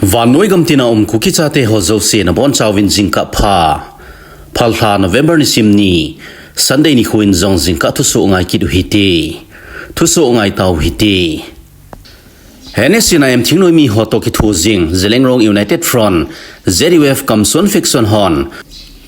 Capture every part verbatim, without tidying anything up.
Vannoi gamtina um Kuki chate ho jouse nabonchauvin jingkah pha. Phalbi lha November nisim ni, Sunday nikho in jong jingkah thusoh ngai kit u hite. Thusoh ngai tau hite. N S C N I M thingnoimi ho toh kitho jing Zeliangrong United Front, Z U F Kamson Faction hon,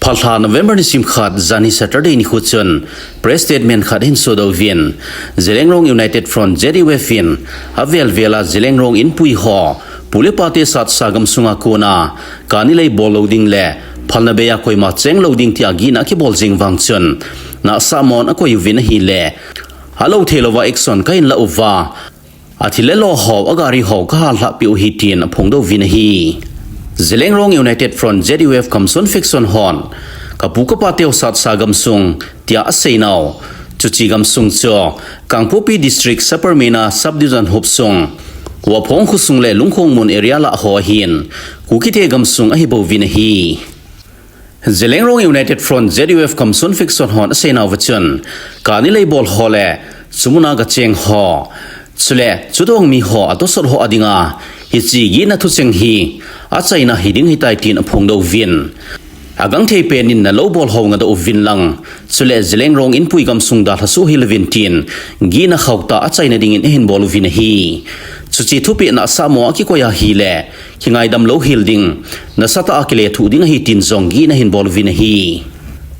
phalbi lha November nisim khat, janhi Saturday nikho chun press statement khat ahin sodoh uvin, Zeliangrong United Front, Z U F in avel vel a Zeliangrong inpui ho, pu le pate satsa gamsunga kona kani lei bol lou ding le phalna bei a koima cheng lou ding tia gihna akibol jing vang chun, nahsah mon akoi uvin ahile, alou thei louva action kahin la uva, athil le lo ho, agari ho kahal lhah peh u ahi tin aphongdoh uvin ahi. Zeliangrong United Front, Z U F Kamson Faction hon, kapu kapa teu satsa gamsung tia aseinau, chuche gamsung chu Kangpokpi District, Saparmeina Subdivision hopsung, Waphong khosung le Lungkhongmun area lah ho ahin, Kukite gamsung ahi bouvin ahi. Zeliangrong United Front, Z U F Kamson Faction hon aseinauva chun, kani lei bol ho le chumuna gacheng ho, chule chudong mi ho atosot ho adinga hiche gihna thucheng hi achaina hiding ahitai tin aphongdoh uvin, agangthei pen in nalou bol ho ngadoh uvin lang, chule Zeliangrong inpui gamsung dalha soh hel uvin tin gihna khauh tah achaina dingin ahin bol uvin ahi. Chuche thupeh nahsah mo akikoi ahile, kingaidam lou hel ding, nasatah a kilethuh ding ahi tin jong gihna ahin bol uvin ahi.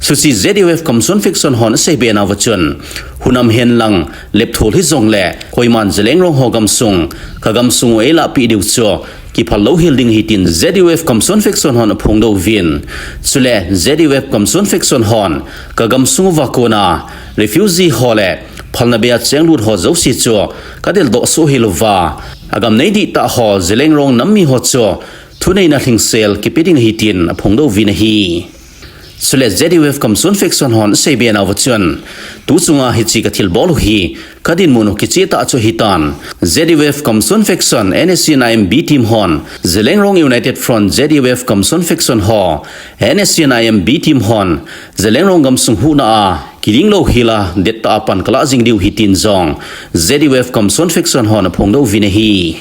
Chuche Z U F Kamson Faction hon aseibe nauva chun, hunam hen lang, lepthol hijongle, koiman Zeliangrong ho gamsung, kagamsung u eilahpeh diu chu kiphal lou hel ding ahi tin Z U F Kamson Faction hon aphongdoh uvin, chule Z U F Kamson Faction hon, kagamsung uva kona refugee ho le phalna bei a chenglut ho jouse chu kadeldoh soh hel uva, agam nei dihtah ho Zeliangrong nam mi ho chu thuneina lhingsel kipe ding ahi tin aphongdoh uvin ahi. Chule Z U F Kamson Faction hon aseibe nauva chun, tu chunga hiche kathilbol u hi kadinmun u kicheh tah chu ahitan, Z U F Kamson Faction, N S C N I M B team hon, Zeliangrong United Front, Z U F Kamson Faction ho, N S C N I M B team hon, Zeliangrong gamsung huhna a kiling lou hel a dettah a pan kalah jing diu ahi tin jong Z U F Kamson Faction hon aphongdoh uvin ahi.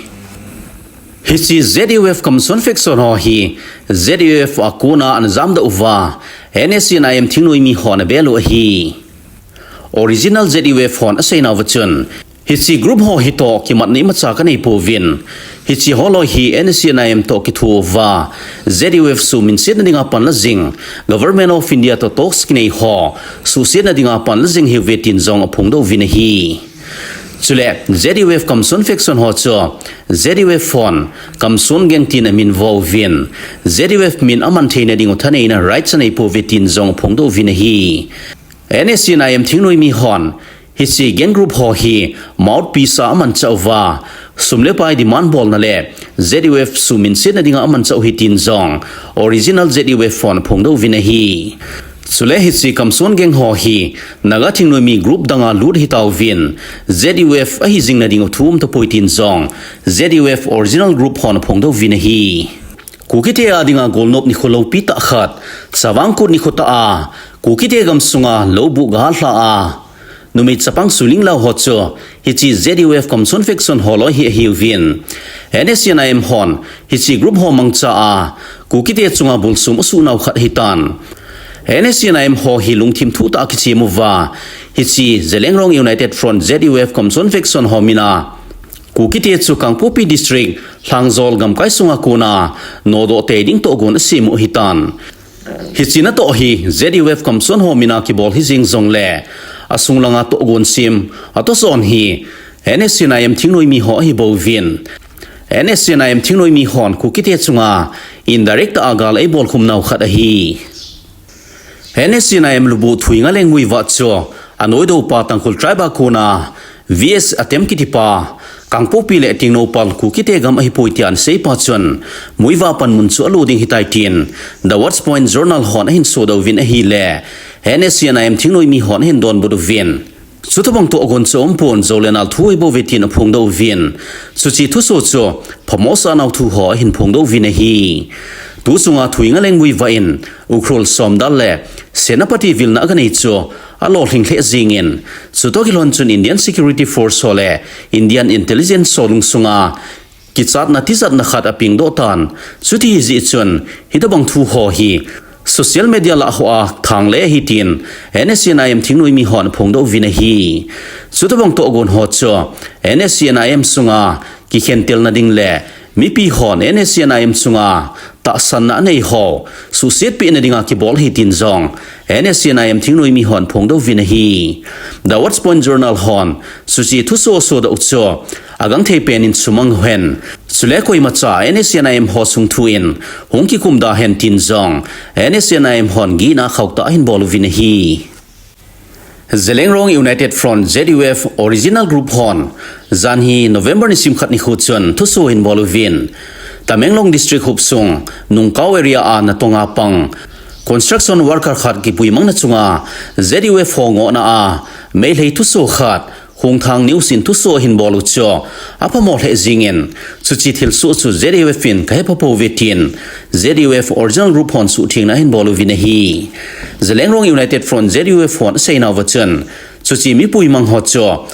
Hiche Z U F Kamson Faction ho hi Z U F a kona ana jamdoh uva, N S C N I M thingnoimi hon abel u ahi. Original Z U F hon aseinauva chun, hiche group ho hi toh kimatna imacha kanei pouvin, hiche ho loi hi N S C N I M toh kitho uva, Z U F suhminsetna dinga panla jing, Government of India toh talks kinei ho suhsetna dinga panla jing ahiuve tin jong aphongdoh uvin ahi. Chule Z U F Kamson Faction ho chu Z U F hon Kamson gang tin amin vo uvin, Z U F min aman theina ding u thaneina rights anei pouve tin jong aphongdoh uvin ahi. N S C N I M thingnoimi hon, hiche gang group ho hi mouthpiece a amanchah uva, sum le pai demand bolna le Z U F suhminsetna dinga amanchah u ahi tin jong Original Z U F hon aphongdoh uvin ahi. Chule hiche Kamson gang ho hi Naga thingnoimi group danga lut ahitauvin, Z U F ahi jingna ding u thu umtapoi tin jong Z U F original group hon aphongdoh uvin ahi. Kukite a dinga golnop nikho loupi tah khat, Chavang Kut nikho tah a, Kukite gamsunga loubuh gahal lha a, numei chapang suling lau ho chu, hiche Z U F Kamson Faction ho loi hi ahiuvin, N S C N I M hon, hiche group ho mangcha a, Kukite chunga bulsum asuhnau khat ahitan. N S C N I M ho hi lungthim thuh tah a kichem uva, hiche Zeliangrong United Front Z U F Kamson Faction ho mina, Kukite chu Kangpokpi District, Lhangjol gamkai sunga kona, nodoh tei ding tohgon asem u ahitan. Hiche natoh hi Z U F Kamson ho mina kibol hijing jongle, asung langa tohgon sem, atoh son hi N S C N I M thingnoimi ho ahi bouvin, N S C N I M thingnoimi hon Kukite chunga indirect a gal eibolkhum nau khat ahi. N S C N I M lubuh Thuingaleng Muivah chu, anoidopa Tangkhul tribe a kona, V S Atem kitipa, Kangpokpi le Tengnoupal Kukite gam ahipoi tia anaseipa chun, Muivah panmun chu alo ding ahitai tin, The Watch Point Journal hon ahin sodoh uvin ahile, N S C N I M thingnoimi hon ahin donbut uvin, chutobang tohgon chu aumpon, jou le nal thu ahibouve tin aphongdoh uvin, chuche thusoh chu, phamo asanau thu ho ahin phongdoh uvin ahi. Tu chunga Thuingaleng Muivah in, Ukhrul, Somdal le Senapati vilna aganei chu, alolhing lheh jengin, chutoh kilhon chun Indian Security Force ho le Indian Intelligence ho lungsunga, kichatna tijatna khat apengdoh tan. Chuti jeh chun, hitobang thu ho hi social media lah hoa thang le hitin N S C N I M thingnoimi hon aphongdoh uvin ahi. Chutobang tohgon ho chu N S C N I M sunga kikhentelna ding le mipi hon N S C N I M sunga tahsanna anei ho suhsetpehna dinga kibol ahi tin jong N S C N I M thingnoimi hon aphongdoh uvin ahi. The Watch Point Journal hon chuche thuso asodoh u chu agangthei pen in sumang uhen, chule koimacha N S C N I M ho sung thu in hung kikumda hen tin jong N S C N I M hon gihna khauhtah ahin bol uvin ahi. Zeliangrong United Front, Z U F, Original Group hon janhi November nisim khat nikho chun thuso ahin bol uvin, Tamenglong District hopsung Nungkao area a natonga pang construction worker khat kipuimangna chunga Z U F ho ngohna a Meitei thuso khat Khungthang News in thuso ahin bol u chu aphamo lheh jingin, chuche thilsoh chu Z U F in kahe phapouve tin Z U F Original Group hon suhthengna ahin bol uvin ahi. Zeliangrong United Front, Z U F hon aseinauva chun, chuche mipuimang ho chu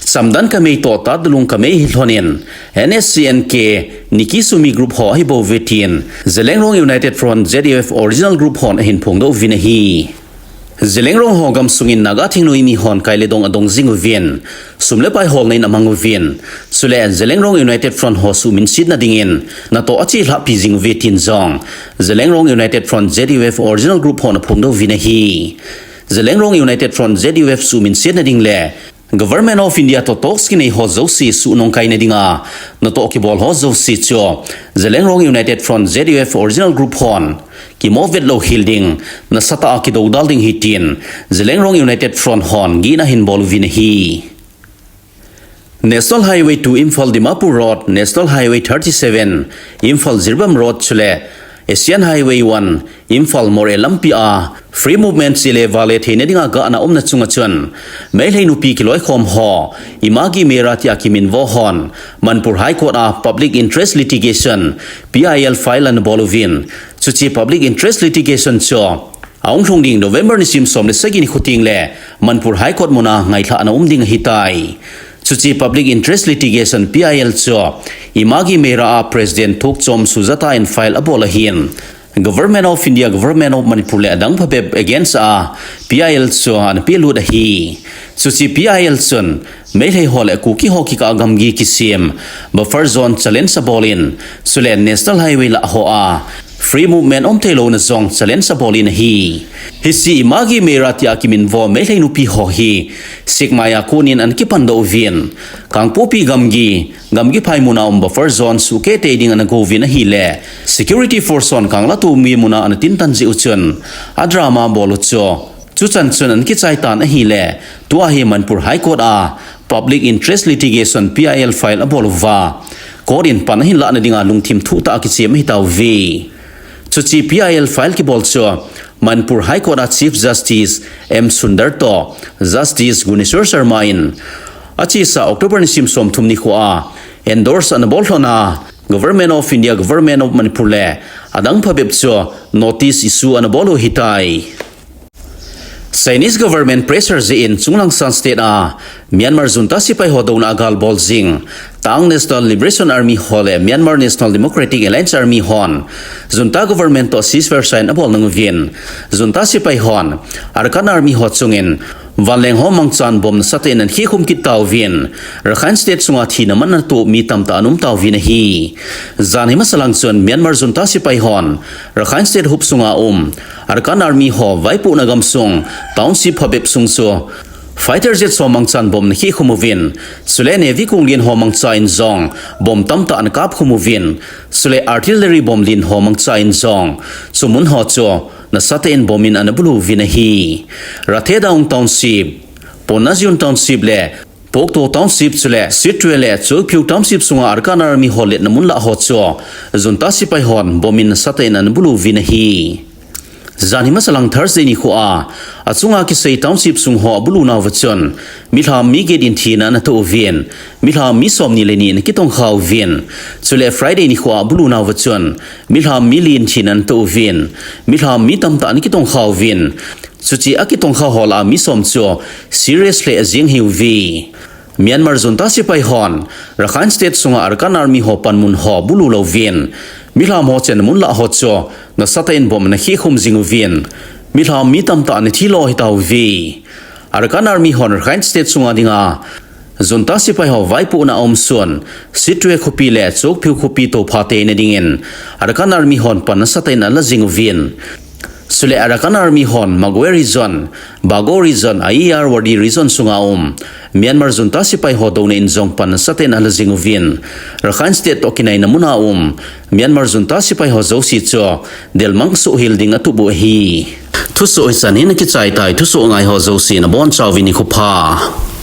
Chamdan Kamei toh Tadlung Kamei hilhonin, N S C N K Nikki Sumi Group ho ahibouve tin Zeliangrong United Front, Z U F Original Group hon ahin phongdoh uvin ahi. Zeliangrong ho gamsungin Naga thingnoimi hon kai le dong adong jing uvin, sum le pai holna in amang uvin, chule Zeliangrong United Front ho suhminsetna dingin natoh achelhahpi jing uve tin jong Zeliangrong United Front, Z U F Original Group hon aphongdoh uvin ahi. Zeliangrong United Front, Z U F suhminsetna ding le Government of India toh talks kinei ho jouse suhnong kaina dinga natoh kibol ho jouse chu Zeliangrong United Front, Z U F Original Group hon kimo vetlou hel ding, nasatah a kidoudal ding ahi tin Zeliangrong United Front hon gihna ahin bol uvin ahi. National Highway two Imphal Dimapur Road, National Highway thirty-seven Imphal Jiribam Road chule Asian Highway one Imphal Moreh lampi a free movement chele vale theina dinga gahna umna chunga chun Meitei nupi kiloikhom ho Imagi Meira tia kiminvo hon Manipur High Court a Public Interest Litigation, P I L, file anabol uvin, chuche Public Interest Litigation chu ahung lhung ding November nisim som le sagi nikho tengle Manipur High Court muna ngailhah ana um ding ahitai. Chuche Public Interest Litigation, P I L chu Imagi Meira a President Thokchom Sujata in file abol ahin, Government of India, Government of Manipur le adang phabep against a P I L chu ana pelut ahi. Chuche P I L chun Meitei ho le Kuki ho kikah a gamgi kisem buffer zone challenge abolin, chule National Highway lah hoa free movement umtheilouna jong challenge abolin ahi. Hiche Imagi Meira tia kiminvo Meitei nupi ho hi Sekmai a konin anakipandoh uvin, Kangpokpi gamgi, gamgi phai muna um buffer zone suhkeh tei ding anagouvin ahile, security force hon Kanglatongbi muna anatintan jeh u chun adrama bol u chu chuchan chun anakichai tan ahile, tua hi Manipur High Court a Public Interest Litigation, P I L, file abol uva court in pan ahin lahna dinga lungthim thuhtah a kichem ahitauve. Chuche P I L file kibol chu Manipur High Court a Chief Justice M Sundar toh Justice Guneswar Sharma in achesa October nisim somthum nikhoa endorse anabol lhona Government of India, Government of Manipur le adang phabep chu notice issue anabol u ahitai. Chinese government pressure jeh in chunglang Shan State a Myanmar junta sepai ho douna a gal bol jing Ta'ang National Liberation Army ho le Myanmar National Democratic Alliance Army hon junta government toh ceasefire sign abol nung uvin, junta sepai hon Arakan Army ho chungin vanleng ho mangchan bomb nasatah in ana khehkhum kit tauvin, Rakhine State sunga thina manna toh mi tamtah ana um tauvin ahi. Jan hi masalang chun Myanmar junta sepai hon Rakhine State huop sunga um Arakan Army ho vaipohna gamsung township phabep sung chu fighter jet ho mangchan bomb ana khehkhum uvin, chule Navy kong lien ho mangcha in jong bomb tamtah ana kapkhum uvin, chule artillery bomb lien ho mangcha in jong chu mun ho chu nasatah in bomb in ana bulu uvin ahi. Rathe Daung Township, Ponnazyon Township le Pokto Township chule Sittwe le Choekpheu Township sunga Arakan Army ho letna mun lah ho chu junta sepai hon bomb in nasatah in ana bulu uvin ahi. Jan hi masalang Thursday nikhoa achunga kisei township sung ho abulu nauva chun milham mi get in thina ana toh uvin, milham mi somni le ni ana kitongkha uvin, chule Friday nikhoa abulu nauva chun milham mi li in thina ana toh uvin, milham mi tamtah ana kitongkha uvin, chuche akitongkha ho lah a mi som chu serious lheh ajeng ahiuve. Myanmar junta sepai hon Rakhine State sunga Arakan Army ho panmun ho bulu louvin, milham ho chenna mun lah ho chu nasatah in bomb ana khehkhum jing uvin, milham mi tamtah ana thilo ahi tauve. Arakan Army hon Rakhine State sunga dinga junta sepai ho vaipohna a um sun, Sittwe khopi le Chukpyu khopi tophate na dingin Arakan Army hon pan nasatah in ala jing uvin, chule Arakan Army hon Magway Region, Bago Region, Ayeyarwady Region sunga um Myanmar junta sepai ho douna in jong pan nasatah in ala jing uvin, Rakhine State toh kinaina muna um Myanmar junta sepai ho jouse chu delmang soh hel ding atup u ahi. Thusoh hichan hin akichai tai, thusoh ngai ho jouse nabonchauvin nikho pha.